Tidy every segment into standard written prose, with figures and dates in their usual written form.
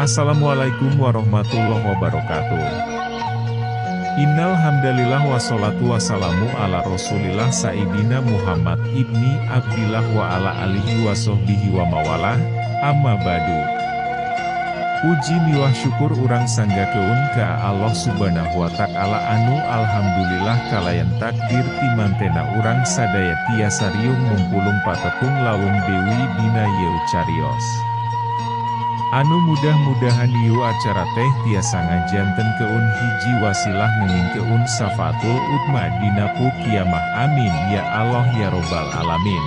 Assalamualaikum warahmatullahi wabarakatuh. Innal hamdalillah wassalatu wassalamu ala rasulillah sayyidina Muhammad ibni Abdillah wa ala alihi wa sahbihi wa mawalah, amma ba'du. Puji miwah syukur urang sanggakeun ka Allah subhanahu wa ta'ala anu alhamdulillah kalayan takdir timantena urang sadaya tiasa riung mumpulung patepung lawung dewi dina yeu carios. Anu mudah-mudahan ieu acara teh tiasa ngajantenkeun hiji wasilah ngengingkeun safaatul utma dina kiamah, amin ya Allah ya robbal alamin.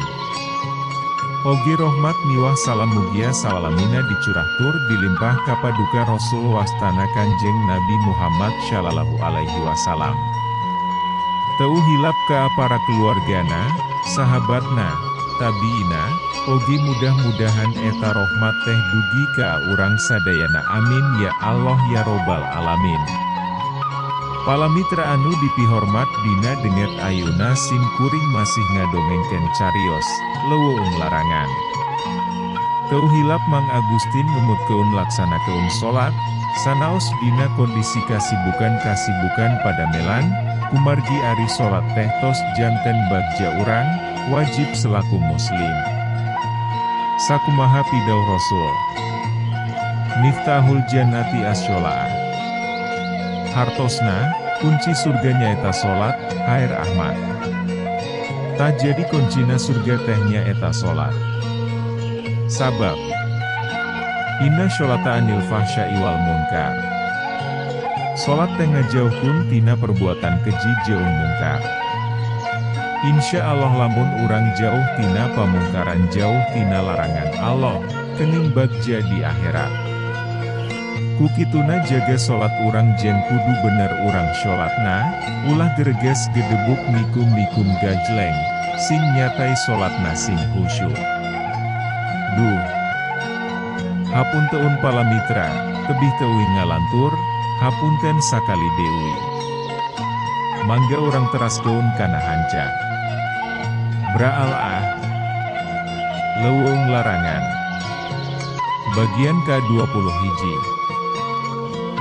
Oge rohmat miwah salam mugia sawalamina dicurah tur dilimpah kapaduka Rasul wastana Kanjeng Nabi Muhammad shallallahu alaihi wasallam. Teu hilap ka para keluargana, sahabatna, tabiina, oge mudah-mudahan eta rohmat teh dugi ka urang sadayana, amin ya Allah ya robbal alamin. Palamitra anu dipihormat dina denget ayuna sim kuring masih ngadongengkeun carios, leuweung larangan. Teu hilap Mang Agustin ngemutkeun laksanakeun salat, sanaos dina kondisi kasibukan-kasibukan padamelan, kumargi ari salat teh tos janten bagja urang, wajib selaku muslim. Sakumaha pidauh Rasul. Miftahul jannati as-sholaah. Hartosna, kunci surga nyaeta salat, Hair Ahmad. Tak jadi kuncina surga teh nyaeta salat. Sabab inna sholata anil fahsya'i wal munkar. Salat teh ngajauhkeun tina perbuatan keji jeung mungkar. Insya Allah lamun urang jauh tina pamungkaran, jauh tina larangan Allah, kening bagja di akhirat. Kukituna jaga salat urang jeung kudu bener urang salatna, ulah gereges gedebuk mikum-mikum gajleng, sing nyatai salatna sing khusyuk. Duh. Hapunteun palamitra, tebih teuing ngalantur, hapunten sakali deui. Mangga urang teraskeun kana hanca. Braal ah. Leuweung larangan. Bagian ka-20.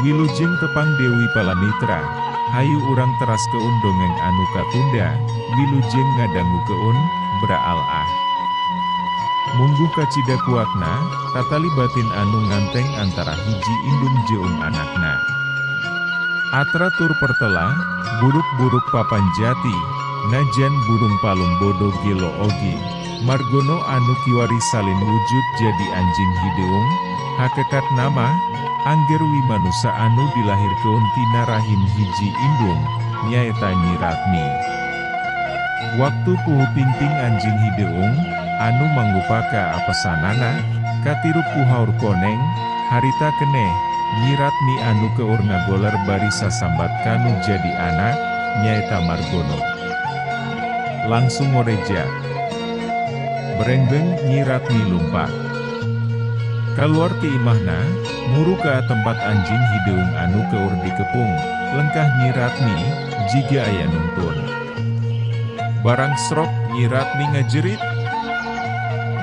Wilujeng tepang dewi palamitra, hayu urang teraskeun dongeng anu katunda, wilujeng ngadangukeun, braal ah. Mungguh kacida kuatna, tatali batin anu nganteng antara hiji indung jeung anakna. Atra tur pertela, buruk-buruk papan jati, najan burung palung bodo gelo ogi, Margono anu kiwari salin wujud jadi anjing hideung, hakekat nama, angger wi manusa anu dilahirkeun tina rahim hiji indung, nyaeta Nyi Ratmi. Waktu puhu pingping anjing hideung, anu mangupaka apesanana, katirup ku haur koneng, harita keneh, Nyi Ratmi anu keur ngagoler bari sasambat kanu jadi anak, nyaeta Margono. Langsung ngoreja. Berengbeng Nyi Ratmi lumpak. Kaluar ti imahna, muru ka tempat anjing hideung anu keur dikepung, lengkah Nyi Ratmi, jiga aya nungtun. Barang srok Nyi Ratmi ngajerit.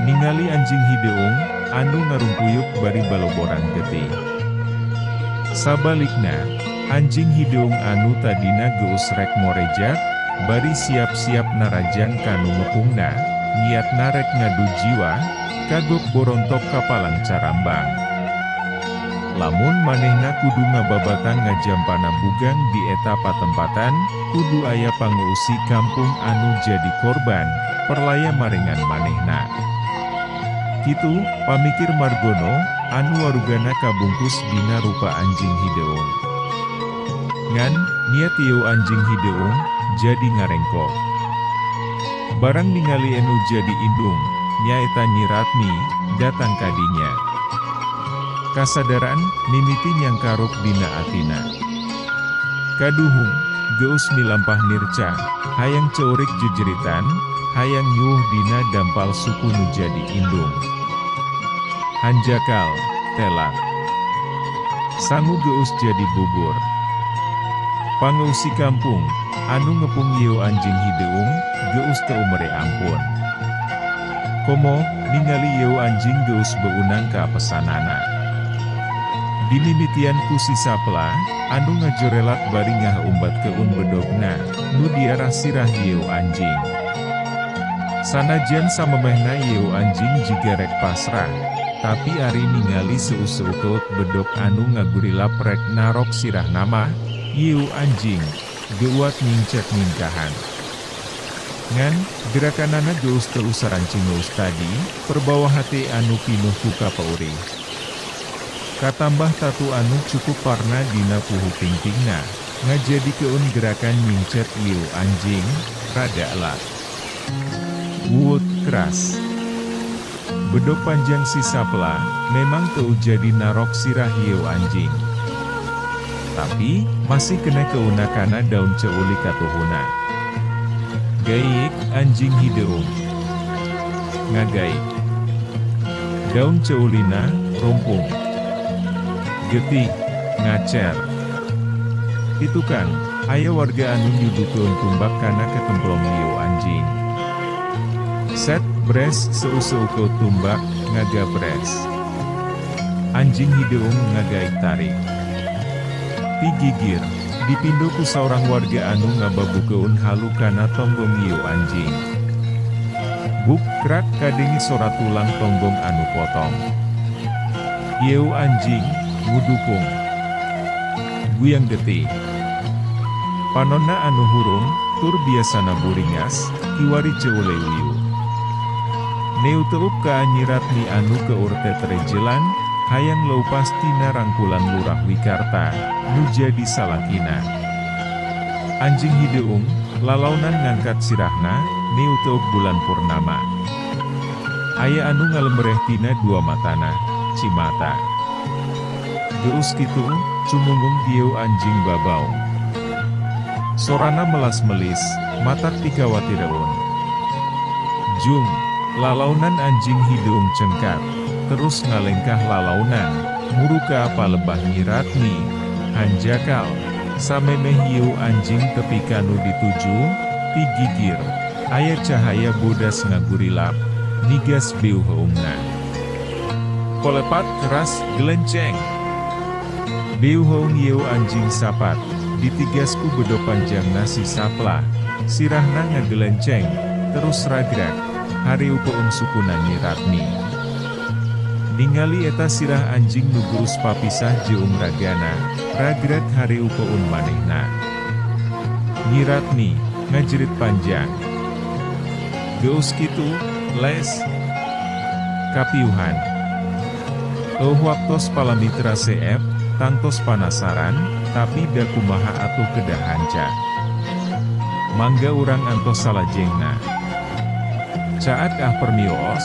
Ningali anjing hideung, anu ngarumpuyuk bari baloboran getih. Sabalikna, anjing hideung anu tadina geus rek morejat, bari siap-siap narajang kanu ngepungna, niat narek ngadu jiwa, kagok borontok kapalang carambang. Lamun manehna kudu ngababatang ngajampana bugang di eta patempatan, kudu aya pangeusi kampung anu jadi korban, perlaya marengan manehna. Kitu, pamikir Margono, anu warugana kabungkus dina rupa anjing hideung. Ngan, niat ieu anjing hideung, jadi ngarengkok. Barang ningali enu jadi indung, nyaeta Nyi Ratmi, datang kadinya. Kasadaran, mimiti nyangkaruk dina atina. Kaduhung, geus milampah nirca, hayang ceurik jejeritan, hayang nyuh dina dampal suku nu jadi indung. Hanjakal, telat. Sangu geus jadi bubur. Pangeusi kampung, anu ngepung ieu anjing hideung, geus teu mere ampun. Komo, ningali ieu anjing geus beunang ka pesanana. Dimimitian ku si Sapla, anu ngajorelat bari ngahaumbatkeun bedogna, nu diarah sirah ieu anjing. Sanajan samemehna ieu anjing jiga rek pasrah, tapi ari ningali seuseut bedog anu ngagurilap rek narok sirah nama, ieu anjing, geuat nyincet ningkahan. Ngan, gerakanana geus teu sarancing geus tadi, perbawa hate anu pinuh ku kapeurih. Katambah tatu anu cukup parna dina puhu pingpingna, ngajadikeun gerakan nyincet ieu anjing, rada elat. Wuut keras. Bedog panjang si Sapla, memang teu jadi narok sirah ieu anjing. Tapi, masih kena keunakana daun ceuli katuhuna. Gaik, anjing hideung. Ngagaik. Daun ceulina, rumpung. Getih, ngacer. Itu kan, aya warga anu nyudukeun tumbak kana ketemplong ieu anjing. Set, bres, seuseukeut tumbak, ngagabres. Anjing hideung ngagaik tarik. Pigigir, dipindo ku saurang warga anu ngababukeun halu kana tonggong ieu anjing. Buk krak kadenge sora tulang tonggong anu potong. Ieu anjing, ngudukung. Guyang getih. Panonna anu hurung, tur biasana buringas, kiwari ceule wiu. Neuteup ka Nyi Ratni anu keur teterejelan, hayang leupas tina rangkulan Lurah Wikarta, nu jadi salakina. Anjing hideung, lalaunan ngangkat sirahna, neuteup bulan purnama. Aya anu ngalemereh tina dua matana, cimata. Geus kitu, cumunggung dieu anjing babau. Sorana melas-melis, matak pikawatireun. Jung, lalaunan anjing hideung cengkat, terus ngalengkah lalaunan, muruka palebah Nyi Ratni, hanjakal, samemeh ieu anjing tepi kanu dituju, pigigir, aya cahaya bodas ngagurilap, nigas beuh heungna. Kolepat keras gelenceng. Beuh heung ieu anjing sapat, ditigas ku bedo panjang nasi Sapla, sirahna ngagelenceng, terus ragrak, hareupeun sukuna Nyi Ratni. Ningali eta sirah anjing nu geus papisah jeung ragana, ragrak hareupeun manehna. Nyi Ratni ngajerit panjang. Geus kitu, les. Kapiuhan. Eueuh waktos palamitra CF, tangtos panasaran, tapi da kumaha atuh kedah hanca. Mangga urang antos salajengna. Caat ah permios.